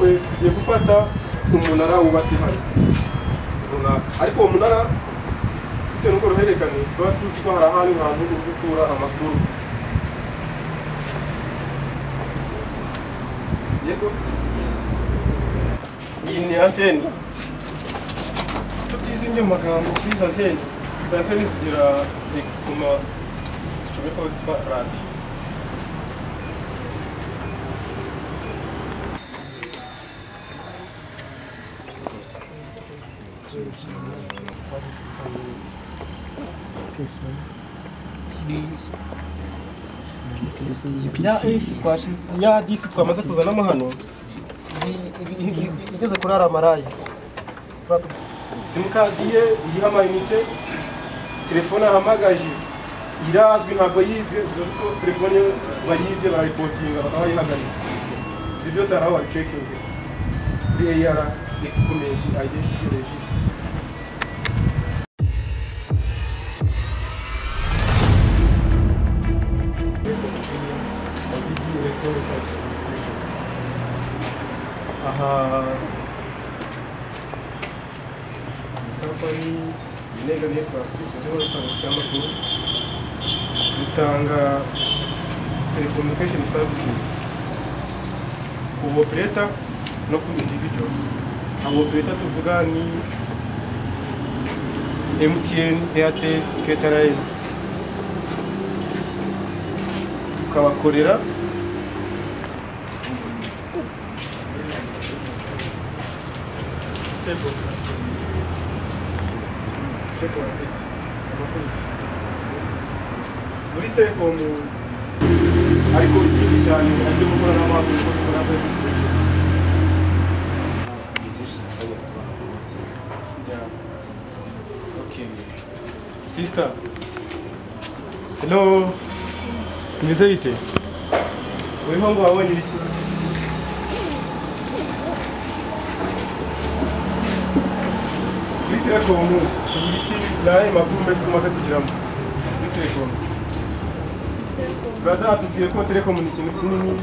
Twewe tugiye gufata umunara wubatse hano runaka, ariko uwo munara bitewe n'uko ruhererekane tuba tuzi ko hari ahandi hantu uri gukura amakuru. Yego, iyi ni anteni. Tutizinge mu magambo kuri izi anteni, izi anteni zigira ekipoma zicomekwaho zitwa radiyo. Ya disi twamaze kuzanamo hano igeze kuri aramarayi. Simukadi ye iriho amayinite, telefone ahamagaje irazwi ntabwo yibwe, kuko telefone bayibye bararipotinga bakabayihagarika. Ibyo byose hari aho babicekinga kuri AR equipment identity register. Aha company Inega Networks ziriho isanzwe cy'amakuru dutanga telecommunication services ku operator no ku individuals. Abo operator tuvuga ni MTN, Airtel, KTRN. Tukabakorera muri telecom, ariko byinshi cyane aribyo gukora n'amaso kuko dukora service station. Okay. Sister. Hello. Bimeze bite? Weho ngo wabonye ibiki? Kuri telecom ibiki naye makuru mbese umaze kugiramo kuri telecom? Brother atubwiye ko telecom ni ikintu kinini,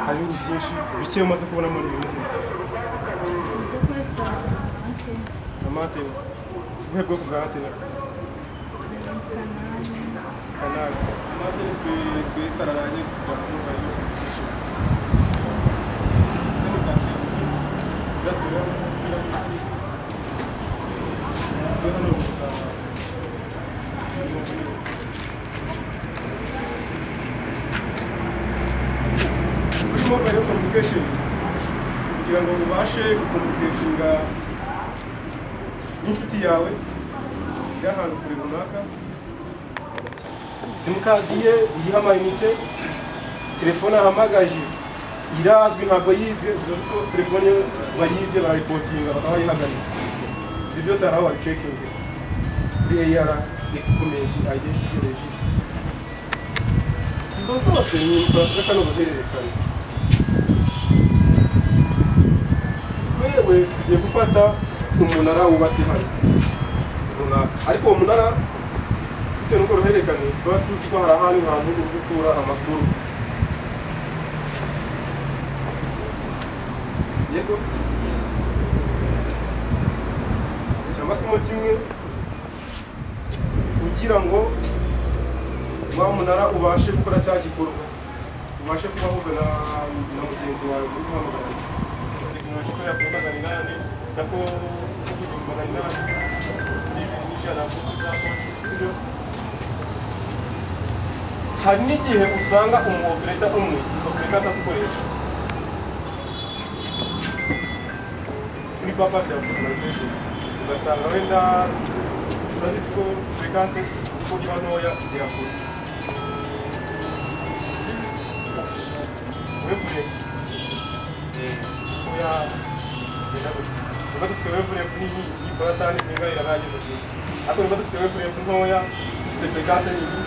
hari ibintu byinshi bike umaze kubonamo ni bimeze bite? Amate, ubuhe bwoko bwa antena? Kanali. Amate twestararanye kugira mobile communication. Antene za televiziyo zatubera umupira w'iki. Kuri mobile communication kugira ngo ubashe gukomunikatinga n'inshuti yawe iri ahantu kure runaka, simukadi ye iriho amayinite, telefone ahamagaje irazwi ntabwo yibwe, kuko telefone bayibye bararipotinga bakabayihagarika. Ibyo byose hari aho babicekinga kuri AR equipment identity register. Izo zose ni infrastructure n'uruhererekane. Twewe tugiye gufata umunara wubatse hano runaka, ariko uwo munara bitewe n'uko ruhererekane tuba tuzi ko hari ahandi hantu uri gukura amakuru. Yego, cyangwa se mo kimwe kugira ngo wa munara ubashe gukora cya gikorwa, ubashe kubahuza na mugenzi wawe uri guhamagara. Tekinoloji ikorera kuri 800 nako 800 n'ibiri. Hari n'igihe usanga umu operator umwe izo frequency azikoresha kuri purpose ya optimization, ugasanga wenda urabizi ko frequency uko iba ntoya igera kure. Wavelength oya igenda gutya, niba dufite wavelength nini nibura tani zingahe iraba yageze kure, ariko niba dufite wavelength ntoya dufite frequency nini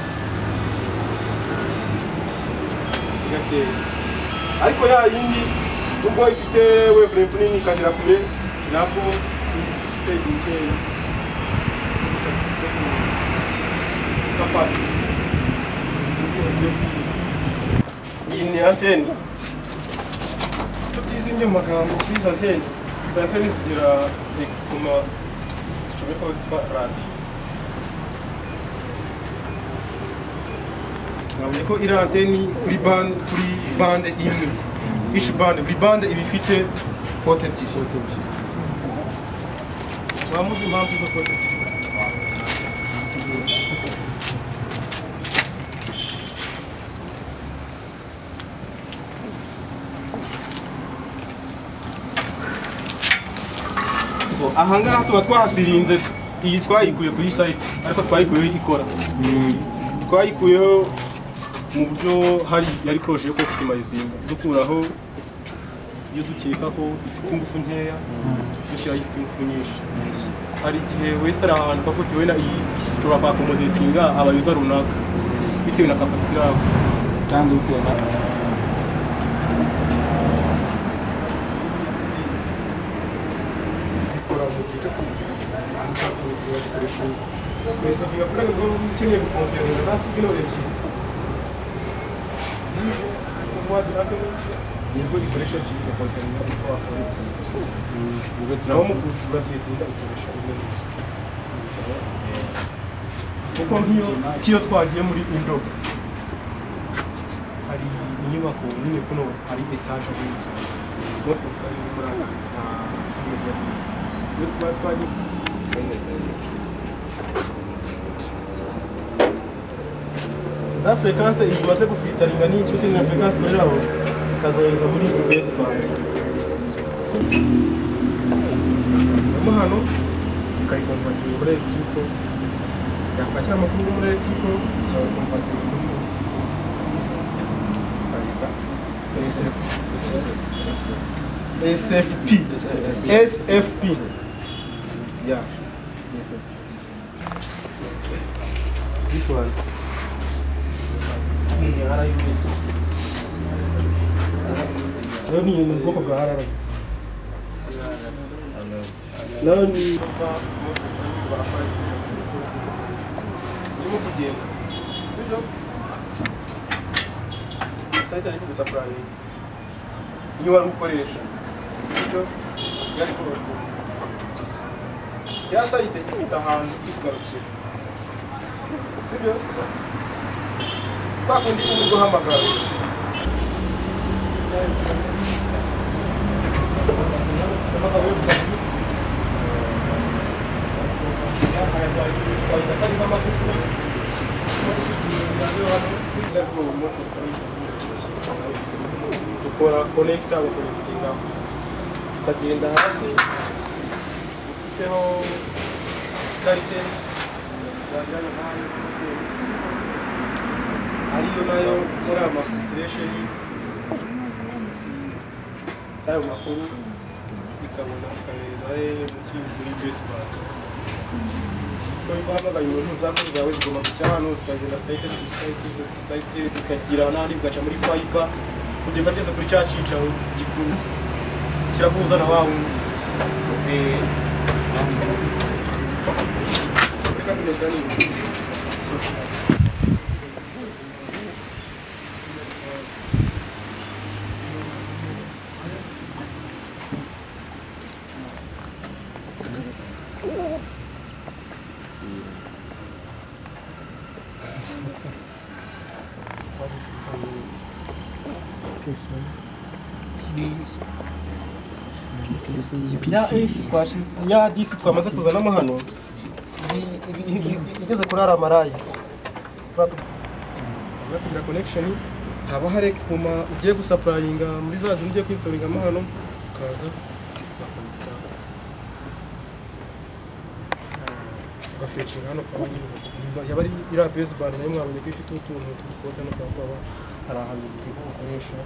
gakeya, ariko ya yindi nubwo ifite wavelength nini ikagera kure ntabwo ifite nkeya capacity. Iyi ni anteni. Ntizinge mu magambo kuri izi anteni. Izi anteni zigira ekipoma zicomekwaho zitwa radiyo. Nabonye ko iri anteni kuri bande imwe. Each bande, buri bande iba ifite pote ebyiri. Mwamuzi impamvu izo pote ebyiri? Ahangaha tuba twahasirinze iyi twayikuye kuri site ariko twayikuyeho ikora. Twayikuyeho mu buryo hari yari projet yo optimizinga dukuraho iyo dukeka ko ifite ingufu nkeya dushyira ifite ingufu nyinshi. Hari igihe westara ahantu bafutiwe na iyi ishobora accommodatinga abayuza runaka bitewe na capacity yabo kandi bitewe na zikora mu gihe cyo kwisiga kwisiga kuri ngo ukeneye gukompera za signal ebyiri zije utwagira nibwo ikoresha byitwa konteringa uko afora ubwo naho mu kuratetinga ikoresha imwe gusa kuko nk'iyo twagiye muri Indoga hari inyubako nini kuno hari etage nini cyane most of time muri aka signal ziba ziri iyo twagiye za fréquence imaze gufilteringa n'iki bitewe na fréquence yabo ikazohereza muri base band. Mo hano ikayikonvertinga muri electrical, yakwakira amakuru muri electrical ikayikonvertinga muri optical, ikayita SFP SFP yeah SFP. This one ni RUS. Nayo ni mu bwoko bwa RR. Nayo ni irimo kugenda sibyo? Site ariko gusupplying niyo wari ukoresha sibyo? Yari korostinze ya site ifite ahantu iri kugarukira sibyo? Kwa kundi uri guhamagara dukora connecta bakonekitinga ukagenda hasi ufiteho ikarite wajyana nayo ariyo nayo ikora amafiltration y'ayo makuru ikabona ikayohereza muri baseband. Guhamagara umuntu zako zawe zigomba guca hano zikagenda site to site to site bikagira n'ahandi bigaca muri fiber kugeza ageze kuri cya cyicaro gikuru kiraguhuza na wa wundi. Reka kugenda ni so. Ya disi twamaze kuzanamo hano igeze kuri aramarayi tugira connection haba hari ekipoma ugiye gusupplyinga muri za zindi ugiye kwistoringamo hano ukaza bakonekita ugafetchinga hano kwa nyine yaba ari iriya baseband nayo mwabonye ko ifite utuntu tw'udukote hano kwa kwaba hari ahantu dukoresha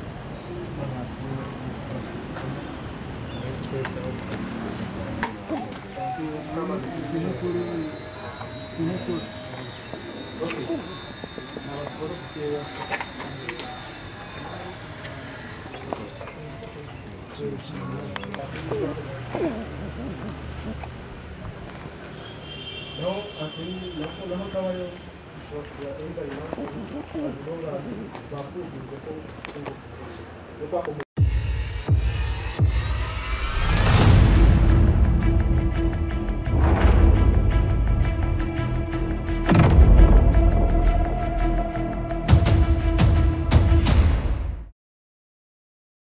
No,